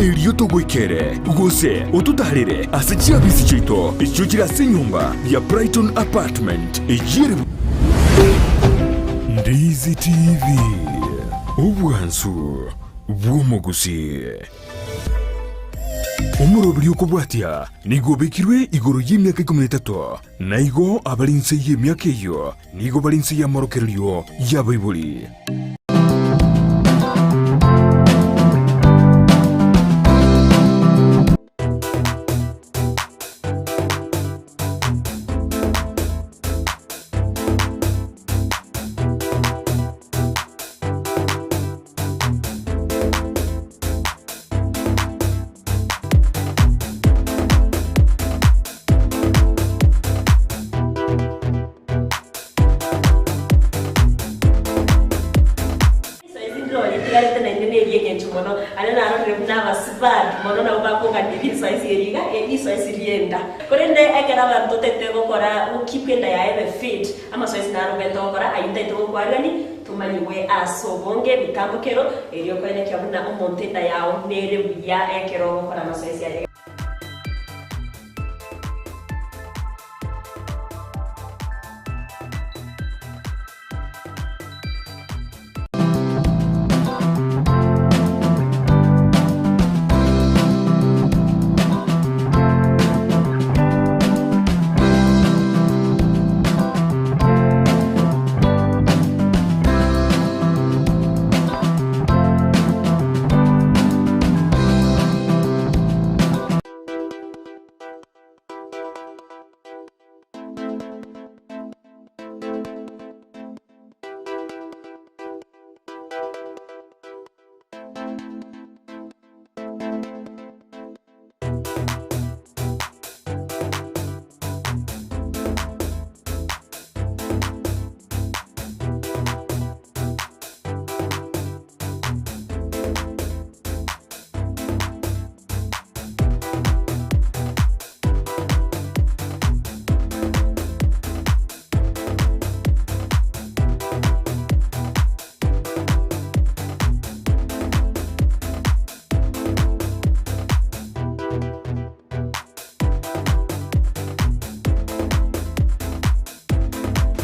Erio togoikere, gose ototaarere ase chiabisi chiaito echio chire ase enyomba ya Brighton Apartment eyio ere Ndizi TV, obwansu bw'omogusii. Omoroberi okobwatia nigo obekirwe igoro y'emiaka ikomi na etato, na igo abare inse y'emiaka eyio nigo bare inse y'amorokererio y'abaibori. Risoesi ndire ritigarete naende neri'engencho mono. Aria narorire buna abasubati mono nabwo bakong'ania risoesi eri iga, risoesi ri'enda. Korende ekero abanto totete gokora gokeep enda yaye ebe fit, amasoesi naro obwenerete gokora, ayio ntaete gokwarigani, tomanyigwe ase obonge ebitambokero, erio koenekia buna omonto enda yao nere buya ekero ogokora amasoesi aya.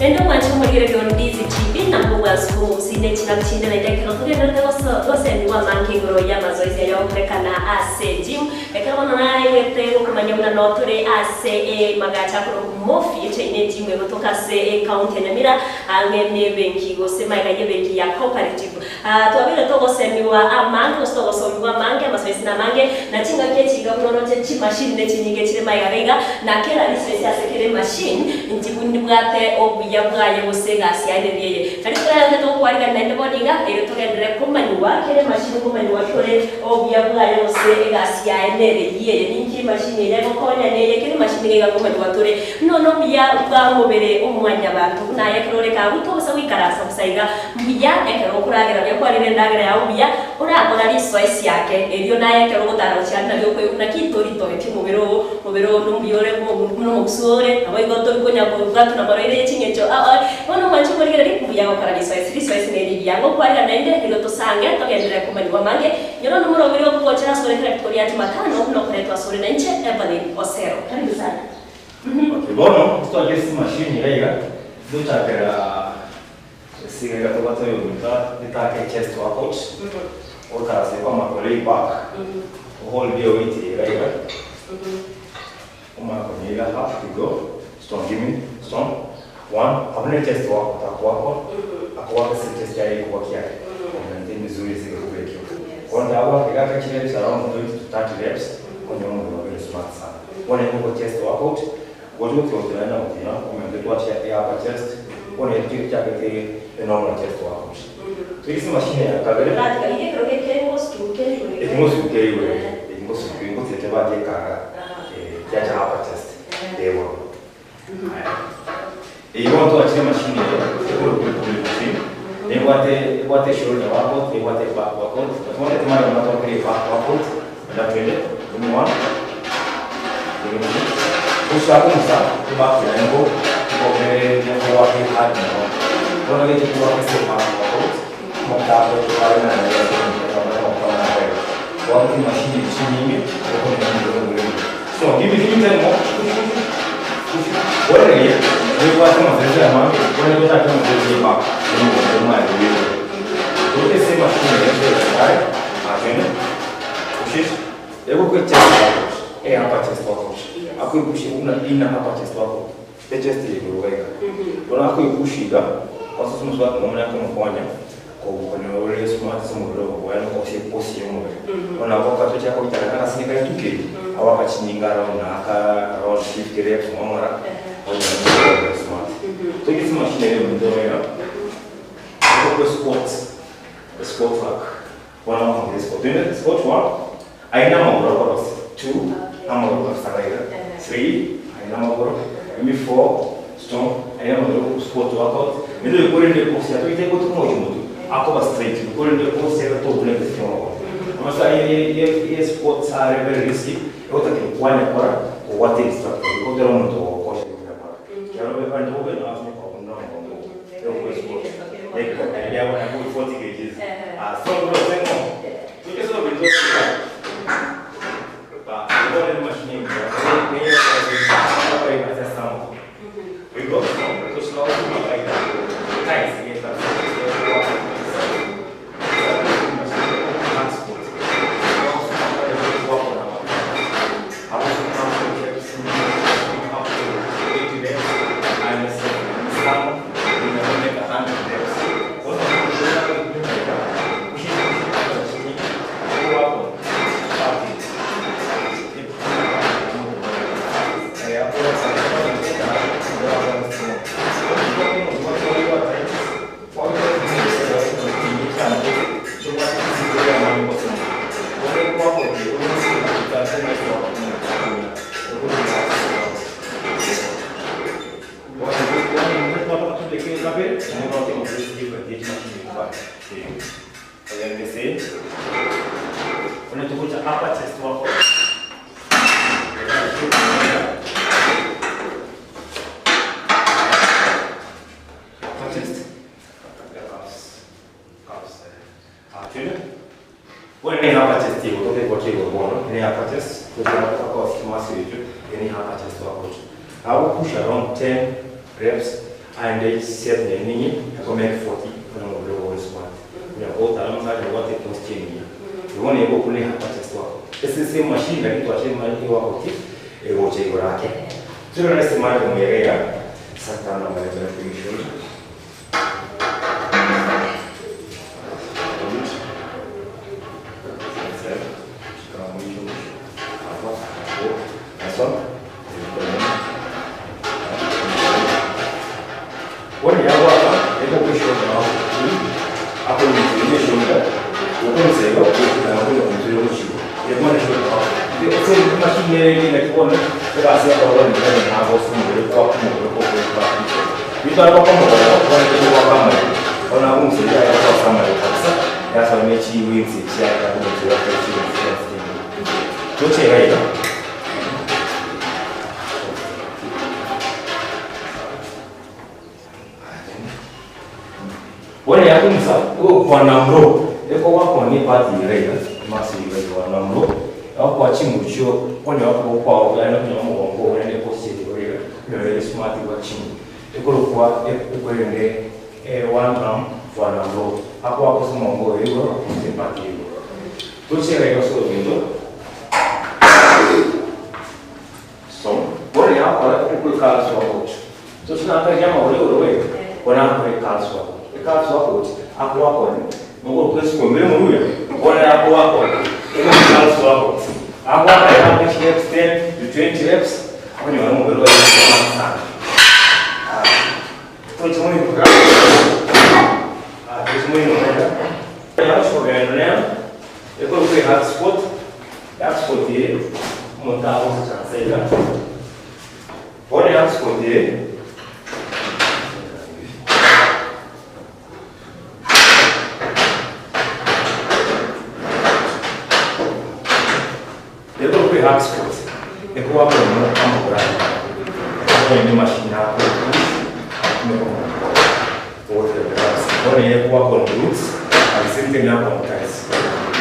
Naende omwanche omorigereria o Ndizi TV na mbobwansu bw'omogusii ne chilabu chinde naende ekero togenderete gosemigwa amange igoro y'amazoezi aya ogokorekana ase gym. Ekero bono naegete gokomanya buna noo tore ase emagacho akorokwa Mofit, eye ne gym egotoka ase ecounty ya Nyamira ang'e nebenki gose magega y'ebenki ya Cooperative. Twabeire togosemiwa amange, gose togosomigwa amange, amasoesi namange, na chingaki echi iga buna oroche chimashini nechinyinge chire magega iga, na kera risoesi ase kera emashini ntibwate obuya bwaye gose egasi yaye nebi eye. Nario torayanchete gokwarigania naende bono iga, erio togenderere komanyigwa kera emashini nkomanyigwa tore obuya bwaye gose egasi yaye nere eyio eye. Ninki emashini eye egokonya neye kera emashini iga iga nkomanyigwa tore. Buna nobuya bwa mobere o mwanyabanto, buna aye ekero ore kagu togosa goikaransa bosa iga. Mbuya ekero okoragera buya kwarire endagera yao buya, orakora risoesi ake, erio naye ekero ogotara gochia aria nario okoigwa buna ki toritoeti omobere oo, omobere oo nomuya ore buna omogusu ore, naboigo tori konya kobwatwa na marwaire ye ching'encho ao ao. Bono omwanche omorigereria, mbuya gokora risoesi, risoesi neri rigiya. Ngokwarera naende, erio tosange, togenderere komanyigwa amange, Nyora nomoroberi okogochera asore kera rituko ria Jumatano, buna okoretwa asore nainche, Evelyn Osero. Karibu sana. Okay, bono ntitwakire chimashini iga iga, ntochakera Ase iga tobwate oyominto etake chest workout, otarase kwamanya lay back, ohold eweight iga iga, omanye konyeira half igo, strong give me strong, one, abwo ne chest workout akoakwa, akoaka ase chest yaye ekobua kiaye, komaintain vizuri ase egekuba ekio. Bono tagoaka iga ake chireps around 20 to 30 reps, okonyora omobere obeire smart sana. Bono nigo chest workout. Gocha gotiga na gotiga omonto twache eapa chest bono eki chakete enormal chest workout. Toise machine ya kabere ekingosuku kere igoro ekingosuku ngotiga kiaba kiekanga kiacha upper chest eh bono. Eye bono twachire emachine eye ekorokwa epulley machine nebwate ebwate eshoulder workout nebwate eback workout but bono timanya buna twakora eback workout enda twende give me one give me two gochaka omusa eback yaye nko nkobereria kowaka ehard mono bono geche kowaka ase eback workout omotako tware naye. Goaka chimashini echi chinyinge, okonyora omobere omorembe. So, give me, give me ten more. Push, push, push. Bono eye, nebwate amazoezi amange, bono tochake amazoezi ya back, omogongo omanye koyegwa. Toche ase emashini eye toyesare, atende, push it. Egokwa echest workout, e upper chest workout. Akoipusha buna inner upper chest workout. Echest eye igoro iga iga. Bono akoipusha iga, kwanza ase omosubati omomura akomokonya, konyora ore smart ase omobere obo bwaye na okosia eposi ya omobere. Bono nabo akatocha akoitana na agasini kare tukeri, abo akachinyinga around na aka around 50 reps ng'ora, onyora omobere ore smart. Toike ase emachine ere omonto ore iga, okwe squats, squat rack. Bono okombia squat. Rende squat one, aye na amagoro okorosia, two, amagoro kabisa iga iga, three, aye na amagoro, ime four, strong, aye na amagoro squat workout. Naende oyo korende posture toite gotu mochi motwe, akoba straight, korende posture iga tobuna ebisio bia amagoro. Amaso aye ye ye squats are very risky, egotakera kwanyakora kobwate instructor, because tari omonto ogokosha konyakora. Ekero obe obe na ase okobuna omogongo ogo.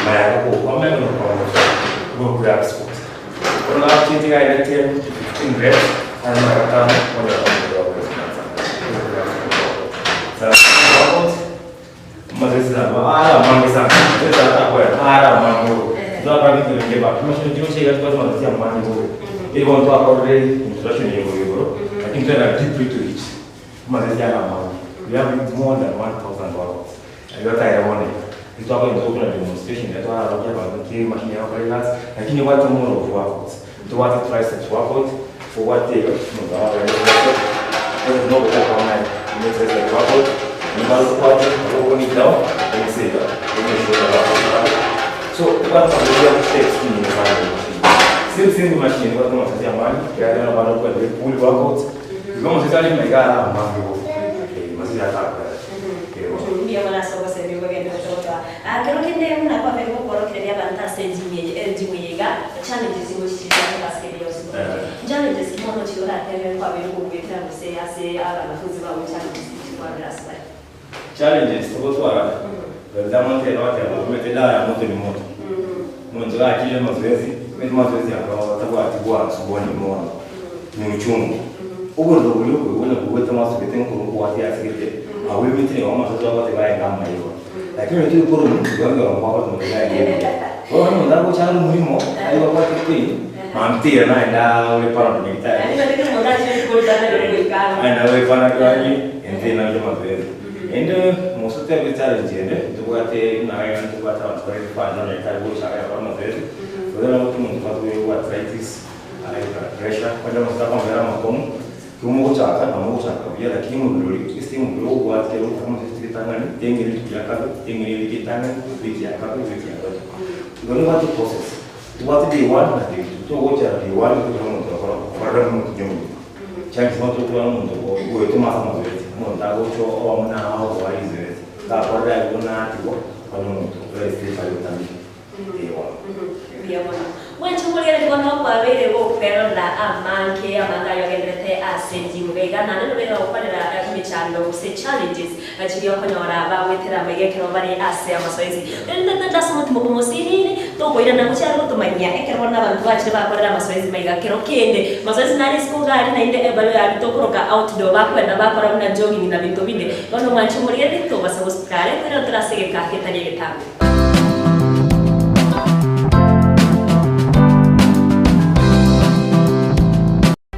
Maya gokwa amaiga na okwagocha go grab squat. Bono gachiete iga aye 10 to 15 reps aya mara gatano onyora omobere ogo goisaransa. Go grab squat. Workout amazoezi nabo are amange sana. Amazoezi atakoera are amange bobe. Twakora binto binge but machine chionsi iga tobwate amazoezi amange bobe. Eri bono twakorire introduction ya igoro igoro lakini twenda deep into it. Amazoezi are amange. We have more than 1000 workouts. Ayio tayari bono iga. Ntitwakonyara gokora demonstration ekero twararokia abanto ki emachine yagokora egasi, lakini obwate more of workouts. Ntobwate triceps workout, obwate iga omonto agokora tricep, oyo noboko okong'aina, ime tricep workout, naende obwate okoboko knee down, obise iga, ime shoulder workout iga. So tobwate amazoezi ya steps chinyinge sana ime machine. Same same machine ebwate amazoezi amange, ekiagera nabo bare pull workouts, igo amazoezi are ime iga are amange bobe, amazoezi atakoera. Mbuya mono ase ogosemia okogenderete gotoa. Ah, kero kende buna kwabeire gokworokereria abanto ase ejimu eye, ejimu eye iga, challenges ngochichiria ase ere yonsi bono. Challenges ki mono chiria oratebe kwabeire okogoetera gose ase abanafunzi bago challenges ki chikwarora ase bare? Challenges togotwara, for example ntebe bateba omanyete edawa ya moto ni moto. Omonto gachire mazoezi, omanyete mazoezi aro tabwati bwansu bwa mono, ni uchungu. Obororo boria okoigwa onye koigwete masubete nkoro nkobwate asigete, abwo emete nigo amasoso agoteba aye namaigwa. Lakini onye tori korwa igo ekero kwabwate omonto iga aye buya. Bono onye omonto agocha are omorimo, aye obwate pain, mambia teiyo naende ore panado nyagetari. Naende ore panado aye, ente naye amazoezi. Naende mose tebe challenge ende, ntobwate buna iga ntobwate abanto bare referred nyagetari gocha iga bakore amazoezi, oyo nabo omonto obwate arthritis, high blood pressure, onye omonto takomera amakong'u, Igo mogochaka na mogochaka buya, lakini omobere oria ase omobere ogobwate kero ogotaka amasoesi ritang'ani, teng'eni rituko ria kabere, teng'eni ewiki etang'ani, ewiki ya kabere, ewiki ya gatato. Igo nobwate process, tobwate day one na day two, togochaka day one tokonyora omonto okora okorora buna omotienyi omogima. Chances nigo tokonyora omonto ogoetoma ase amazoezi, omonto agocha oba buna agoa rizoezi, gakorire abwo buna atigwa, okonyora omonto ore safe aria otamire. Mbuya mono. Mwanche omorigereria bono kwabeire gokwerora amange amange aye ogenderete ase enchimbe iga naende nobeire gokwanera emechando gose challenges chiria okonyora bagoetera amaiga ekero bare ase amasoesi. Rende totende ase omotima omosinini tokoirana gochia are gotomanyia ekero bono abanto bachire bakorera amasoesi maiga kero kende masoesi nare isiko iga aria naende bare aria tokoroka outdoor bakoenda bakora buna jogging na binto binde. Bono mwanche omorigereria tobasa gosika are toirane tore ase egeka getari egetambe.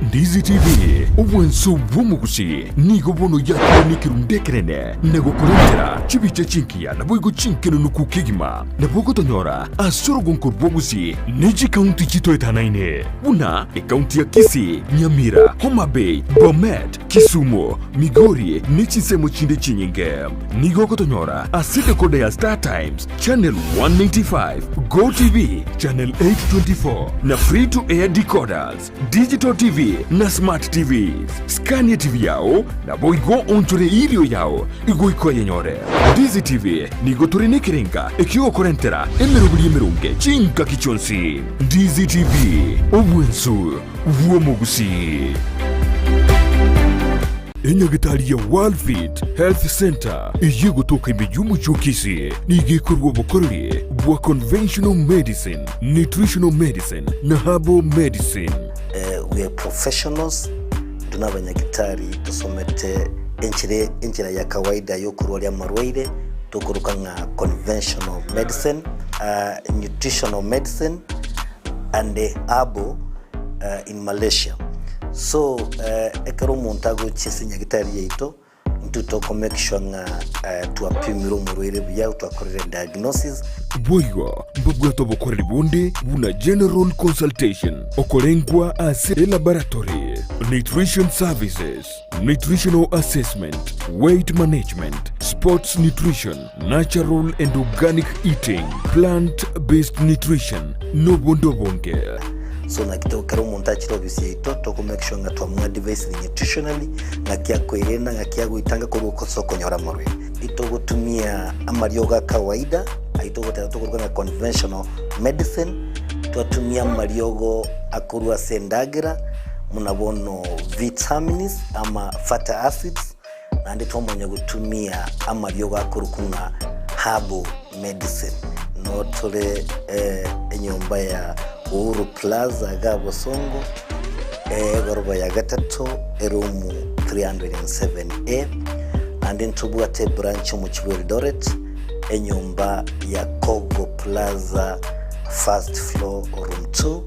Ndizi TV, obwanso bw'omogusi, nigo bono yakorwa nekerundu ekenene na gokorentera chibicha chingiya naboigo chinkenunuku kegima. Nabo ogotonyora ase orogonko rw'obogusi ne chikaunti chitoetanaine buna ekaunti ya Kisii, Nyamira, Homa Bay, Bomet, Kisumu, Migori ne chinsemo chinde chinyinge. Nigo ogotonyora ase decoder ya Star Times, channel 195, Go TV, channel 824, na free to air decoders, digital TV na smart TVs. Skania TV yao naboigo onchore irio yao igoika oyenyore. Ndizi TV nigo tore nekerenga ekiogokorentera emeroberi emeronge chingaki chionsi. Ndizi TV, obwensu bw'omogusii. Enyagitari ya Worldfit Health Centre eyio egotoka ime y'omochie o Kisii nigo ekorua obokoreri bwa conventional medicine, nutritional medicine na herbal medicine. We are professionals, intwe nabanyagitari tosomete enchera enchera ya kawaida yokorwaria amarwaire tokoroka ng'a conventional medicine, nutritional medicine and herbal in Malaysia. So ekero omonto agochia ase nyagitari yaito, intwe toko make sure ng'a twapimire omorwaire buya, twakorire diagnosis. Boigo mbabwate obokoreri bonde buna general consultation, okorengwa ase elaboratory, nutrition services, nutritional assessment, weight management, sports nutrition, natural and organic eating, plant based nutrition, nobonde obonge. So naki to ekero omonto achire ofisi yaito toko make sure ng'a twamoadvisire nutritionally, ng'aki akoerenda, ng'aki agoitanga korwa ase okonyora amarwaire. Itogotumia amariogo a kawaida, ayio togoteba tokoruga ng'a conventional medicine, twatumia amariogo akorwa ase endagera, buna bono vitamins ama fatty acids, Naende twamanya gotumia amariogo akorokwa ng'a herbal medicine. Noo tore enyomba ya Uhuru Plaza igaa Bosongo, egoroba ya gatato, eroom 307A. Naende ntobwate ebranch omochie bwa Eldoret, enyomba ya Kogo Plaza first floor room 2.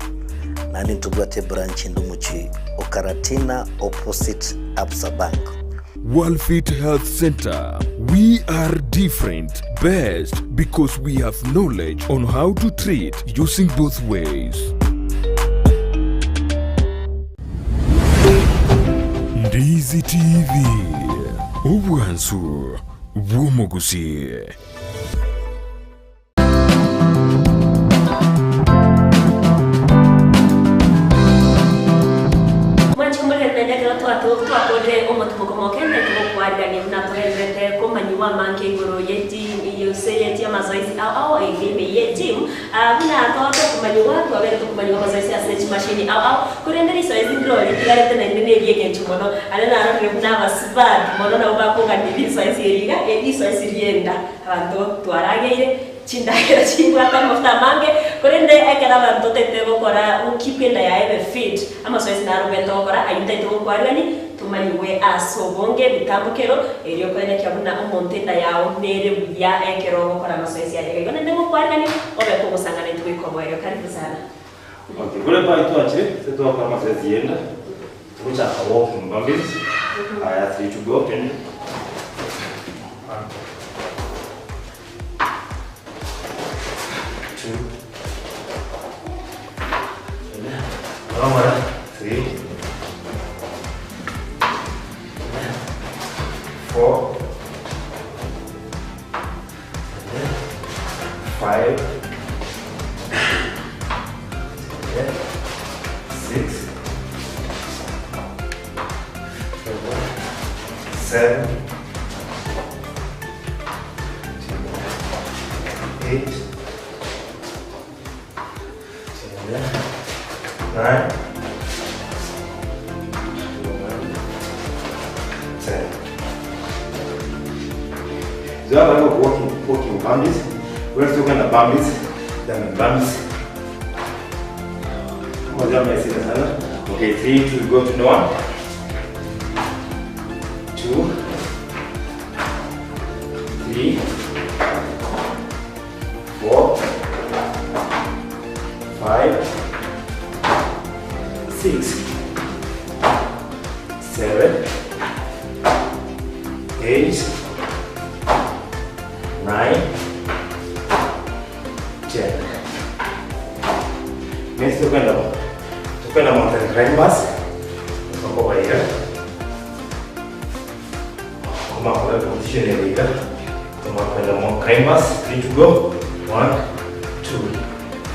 Naende ntobwate ebranch ende omochie o Karatina opposite Absa Bank. Worldfit Health Centre, We are different, best because we have knowledge on how to treat using both ways. Ndizi TV, obwansu bw'omogusii. Mwanche omorere naende ekero twakorire omotumo moke na togokwarirania buna togenderete komanyiwa amange igoro gose ye amazoezi ao ao ime ye gym. Buna tokomanyiwa twabere tokomanyiwa amazoezi ase chimashini ao ao, korende rizoezi ndiro ritigarete naende na erieng'encho mono aria narorire buna abasubati mono nabo bakogania rizoezi eri iga, rizoezi rienda abanto twarageire chindagera chibwate amafuta amange, korende ekero abanto totaete gokora gokeep enda yaye ebe fit, amazoezi naro obwenerete gokora aywo totaete gokwarirani tomanyiwe ase obonge ebitambokero erio koenekia buna omonto enda yao nere buya ekero ogokora amazoezi aye. Igo naende gokwarirani obe kogosangana intwe goika oboerio. Karibu sana. Okay, kore pai twachire, ase twakora amazoezi yenda, togochaka walking burpees. Aya, 3 to go, twende. One, two, twende. Three, four, five, six, seven, eight, 9, 10. So I have walking burpees. We're talking about burpees, then burpees. Okay, 3, 2, go to 1, 2, 3, 4, 5, 6, 7, 8, 9, 10. Next tukwenda mountain climbers. Tukakoba ira. Kuma kwa position ya ira. Tunakwenda mountain climbers. 3 to go. 1, 2,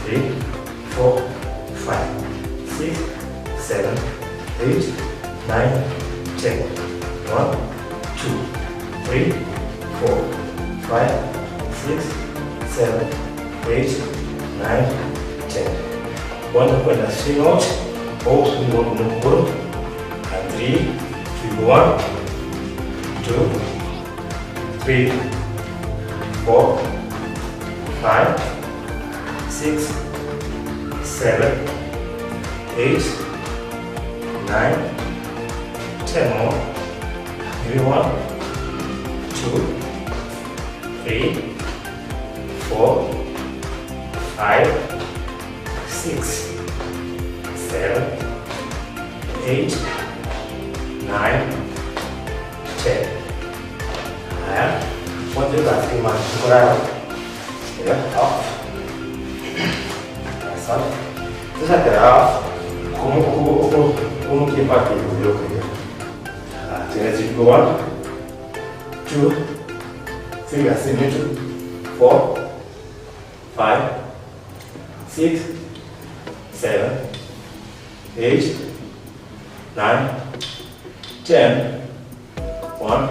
3, 4, 5, 6, 7, 8, 9, 10. 1, 2, 3, 4, 5, 6, 7, 8, 9, 10. One kwenda swing out, both mkuru, and 3, 2, 1, 2, 3, 4, 5, 6, 7, 8, 9, 10 more. Maybe 1, 2, 3, 4, 5, 6, 7, 8, 9, 10. Haya, 1, 2, 3, 4, Yeah, up. Nice one. Sasa tera, como como como como que parte yo creo. Ah, tena go 1, 2, 3, 2, 4, 5, 6, 7, 8, 9, 10. 1,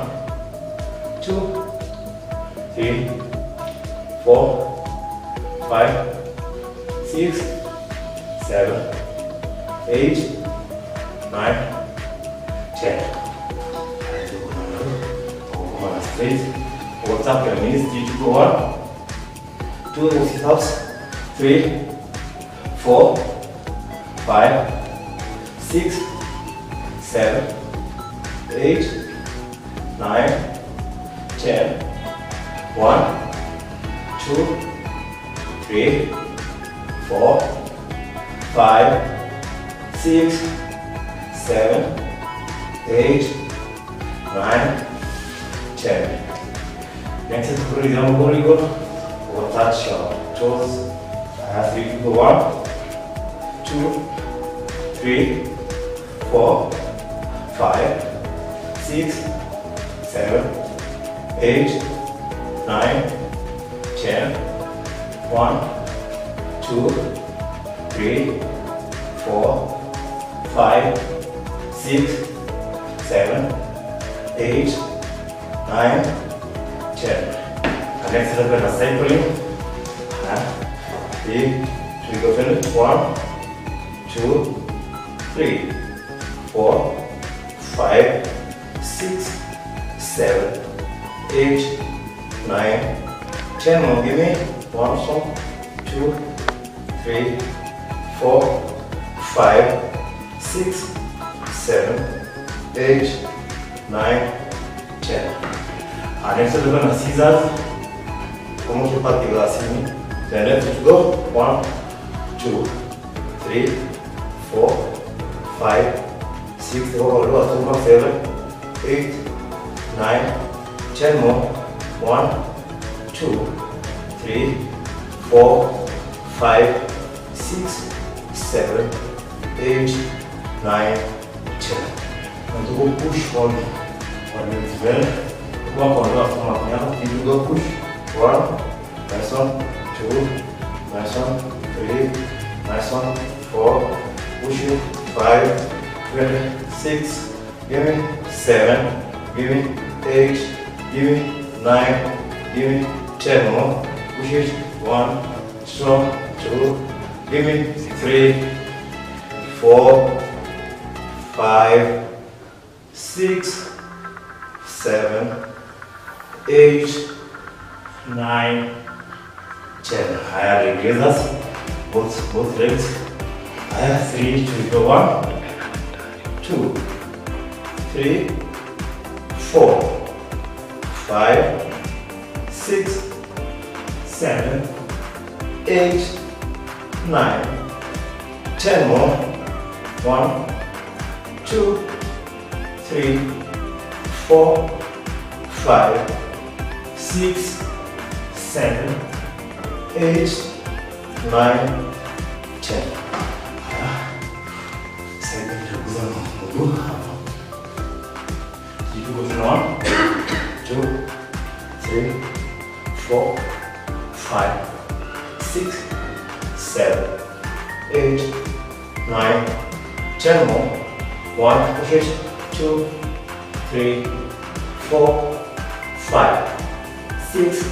2, 3, 4, 5, 6, 7, 8, 9, 10. Straight. What's up your knees? 3, 2, 1, Two sit ups. Three, four, five, six, seven, eight, nine, 10. 1, 2, 3, 4, 5, 6, 7, 8, 9, 10. Next is Kurigo. We'll touch your toes. 3, 2, 1, 2, 3, 4, 5, 6, 7, 8, 9, 10. 1, 2, 3, 4, 5, 6, 7, 8, 9, 10. And next is going to cycling. 3, 3, go finish. 1, 2, 3, 4, 5, 6, 7, 8, 9, 10 more. Give me 1, 2, 3, 4, 5, 6, 7, 8, 9, 10. And next we're gonna scissors. Como que partir assim? Then let's go. 1, 2, 3, 4, 5, 6, 7, 8, 9, 10 more. 1, 2, 3, 4, 5, 6, 7, 8, 9, 10. And to go push one, 1 minute well. One on left, one on the go push. 1, nice one, 2, nice one, 3, nice one, 4, push it, 5, 20, 6, give me 7, give me 8, give me 9, give me 10 more. Push it, 1, strong, 2, give me 3, 4, 5, 6, 7, 8, 9, 10. Higher leg raises, both legs. Higher, 3, 2, go 1, 2, 3, 4, 5, 6, 7, 8, 9, 10 more. 1, 2, 3, 4, 5, 6, 7, 8, 9, 10. 1, 2, 3, 4, 5, 6, 7, 8, 9, 10 more. 1, push it, 2, 3, 4, 5, 6,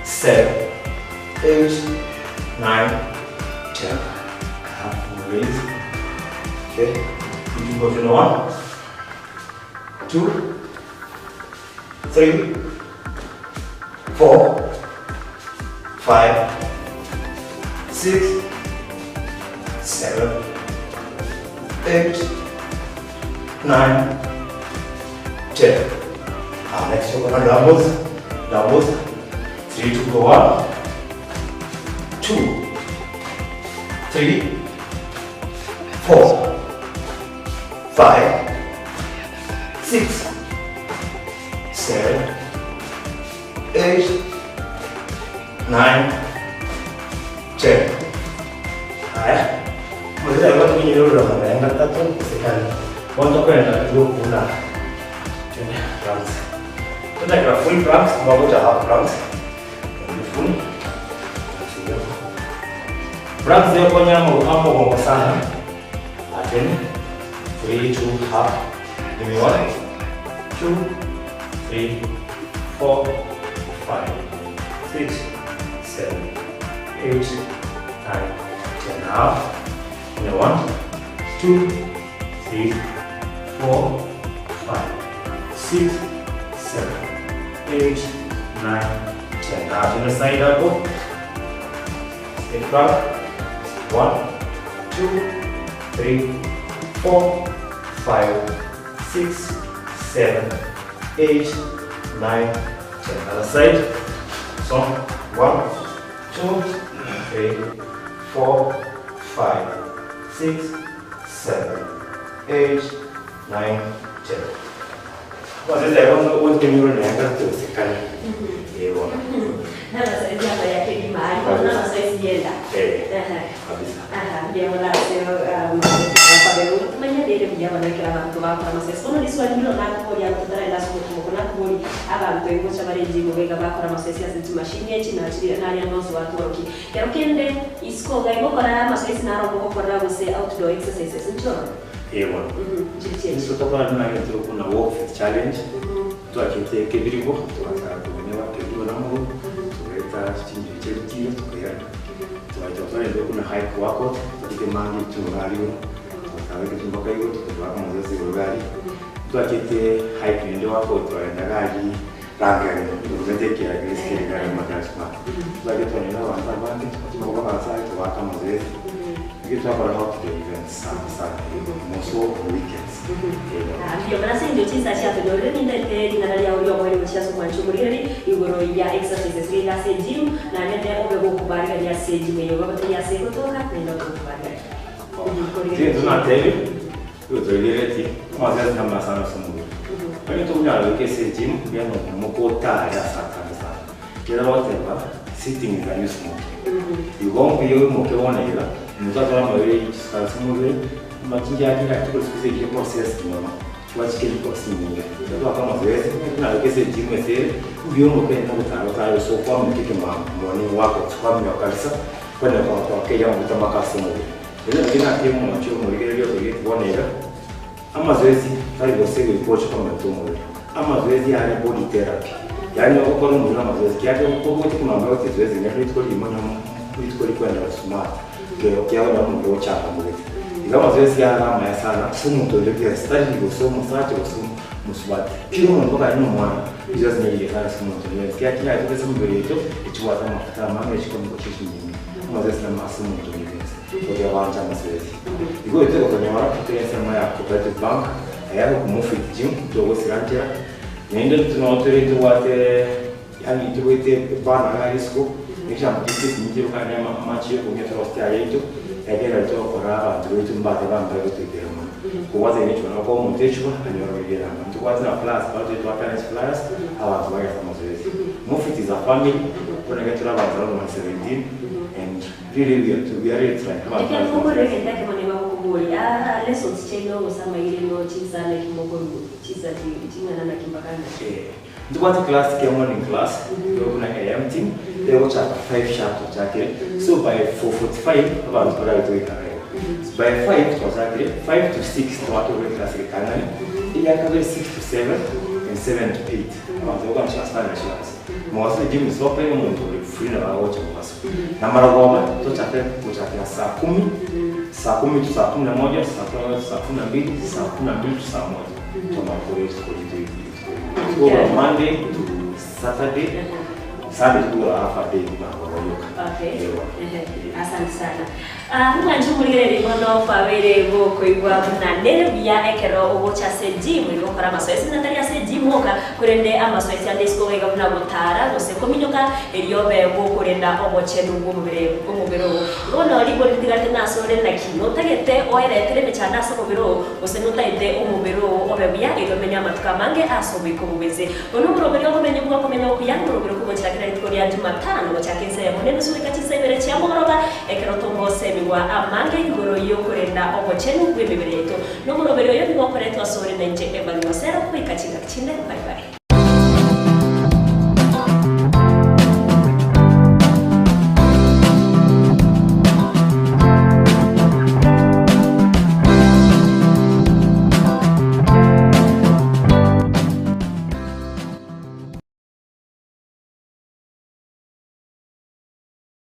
7, 8, 9, 10. Half raise. Okay. You can go to 1, 2, 3, 4, 5, 6, 7, 8, 9, 10. Next we're gonna doubles, doubles. 3, 2, go 1, 2, 3, 4, 5, 6, 7, 8, 9, 10. Haya. Muzika alikuwa tukinyurura mara tatu sekali. Mwanzo kwenda kuna twende planks. Twende kwa full planks, mwagoja half planks. Full. Planks zio konya amo gongo sana. Atwende. 3 2 half. Give me 1 2 3 4 5 6 7 8 9 10 half. And 1 2 3 4 5 6 7 8 9 10. Now to the side elbow. In front. One, two, three, four, five, six, seven, eight, nine, ten. Other side. So, one, two, three, four, five, six, seven, eight, nine, ten. Mazoezi aya bono ontemire naende tosekane. Eh, bono. N'amazoezi amaya kegima, ariko n'amazoezi yenda. Eh, Aha. kabisa. Aha, mbuya mono ase tumanye rere buya bono ekero abanto bakora amazoezi. Bono riswali ndiro nakoboria totaraenda ase obotumo nakoboria abanto gocha bare enjimo iga bakora amazoezi ase chimashini echi na chiria naria nonsi batworokia. Kero kende isiko iga igokora amazoezi naro mogokora gose outdoor exercises nchoro? Eh, bono. Chiri chiachi. Niso tokora nagentire buna walk fit challenge. Twachete kebirigo twatara kumenya kebirigo namoro tugaeta chinjiri chebitiro tukairana. Twacha twarende kuna hike workout tupite mangi tungari twatara kitumboka igo tukatwaka mazoezi gari. Twachete hike nende workout twaenda gari rangani urumete kia grace kia gari magashi ma. Twaje twanenda abantu abandi tukatumboka basa twaka mazoezi. Ngi twakora outdoor events sana sana. Most on weekends. Ndiyo mana ase engencho chinsa chiatonyorire nindete ring'ana riao ria omoerio gochia ase omwancho omorigereri igoro ya exercises gaiga ase egym naende obe gokobarigania ase egym eye obagotebi ase egotoka naende obe gokobarigania. Zinthu natebi uzoilereti amazoezi namasana somubiri onye tukunyala wekese gym byano mukotari asatana sana kera bateba sitting is a new smoking igomba iyo muke wonera muzaza wamabiri chisukari somubiri machinja akira tuko siku process nono chiwa chikeli process nyingi ndato amazoezi kuna wekese gym esere ubyo muke no kutaro taro so kwa mukike ma morning workout kwa myo kabisa kwenda kwa kwa keja mutamba kasomubiri. Rero kina timu macho murigereryo tugitubonera amazoezi tari gose gwikocha kwa mtu amazoezi yari body therapy yani okora umuntu amazoezi kyake uko kumamba kuti zoezi ngakho itiko limanya itiko likwenda smart ke kyawe na muntu ochaka mugete iga amazoezi yara maya sana umuntu ndebye stari gose umusache gose musubati kiro umuntu baka no mwana izo zinyagiye sana umuntu ndebye kyake kyake kese mubiri yetu ichiwata mafuta mange chikomo chishinyingi amazoezi na maso umuntu ndebye kugira banja amazoezi igo iteko kanyamara kutensa ya cooperative bank ayako kumufit gym togo siranjera nende tunotere tuwate yani tuwete bana ga risco nisha mkisi sinjiro kana machi ko ngeto rosti ayeto yagera to kora abantu betu mbate bamba betu itero kuwaza nicho na kwa mtecho anyoro yera tukwaza na plus budget wa parents plus abantu bagasa amazoezi mufit is a family kuna getura abantu 17 and really we are to we are really trying Ekero mokorire kende ekemo nigo bagokoboria lessons chiaino gose amaire no chinsa naki mokoru chinsa ching'ana naki mpaka ng'a. Ndikwathi class ke morning class yokuna AM team yokuchaka 5 sharp twachakire so by 4:45 abantu bakabe tuikareo by 5 twachakire 5 to 6 twatore class kangani iyakabe 6 to 7 and 7 to 8 abantu bakamshasana class mwaso gym is open umuntu uri free na bawocha mwaso na maragoba tochake kuchakira saa 10 saa 10 tu saa 11 saa 11 saa 12 saa 12 tu saa 1 tomakore tukuri go Monday to Saturday. Sunday to go half a day magoyoka. Okay. Ewa. Ehe. Asante sana. Mwanchi omorigereri bono kwabere gokoigwa buna nere buya ekero ogocha ase gym igokora amazoezi natari ase gym oka korende amazoezi ande isiko iga buna gotara gose kominyoka eriobe gokorenda obochenu bw'omobere bw'omobere ogo. Bono rigori ritigate nasore naki notagete oeretere emechando ase omobere ogo gose notagete omobere ogo obe buya erio omenye amatuko amange ase oboiko bobeze. Bono omoroberi obomenyi bwakomenya okuya omoroberi okogochakera rituko ria Jumatano gochaka ensa ya monene goika chinsa ibere chia mogoroba ekero togosemiwa amange igoro yokorenda obochenu bw'emibere yaito. Nomoroberi oyo nigo okoretwa asore na inche Evelyn Masero goika chingaki chinde. Bye bye.